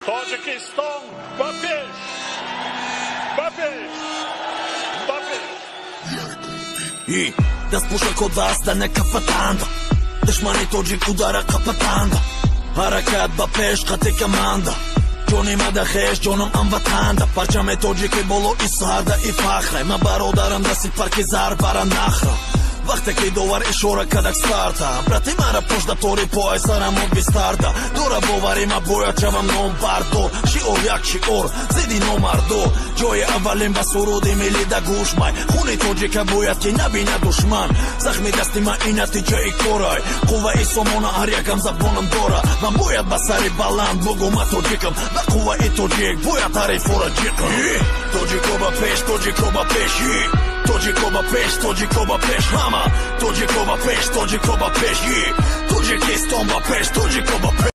Тоҷикистон ба пеш, ба пеш, ба пеш! И даст пӯшако даст да накафатанда, душмани тоҷик удара қапатанда, ҳаракат ба пеш қати команда, ҷони мада хеш, ҷонам амватанда, парчами тоҷики боло исарда и фахра ма бародарам дасти парки зарбара нахра. Вақте ки довар ишора кардак старта, брати мара пошда тори пои сарам бистарда дора бовари ма бояд шавам номбардор, шиор як шиор зидди номардор, ҷои аввалин ба суруди миллӣ да гӯшмай, хуни тоҷика бояд ки набина душман, захми дасти ма ин натиҷаи корай, қувваи сомона ҳар якам забонам дора, ман бояд ба сари баланд бугӯ ма тоҷикам, ба қувваи тоҷик бояд ҳарифора ҷиқам. Тоҷико ба пеш, тоҷико ба пеш, тоҷико ба пеш, тоҷико ба пеш, ҳама тоҷико ба пеш, тоҷико ба пеш, Тоҷикистон ба пеш, тоҷико ба пеш.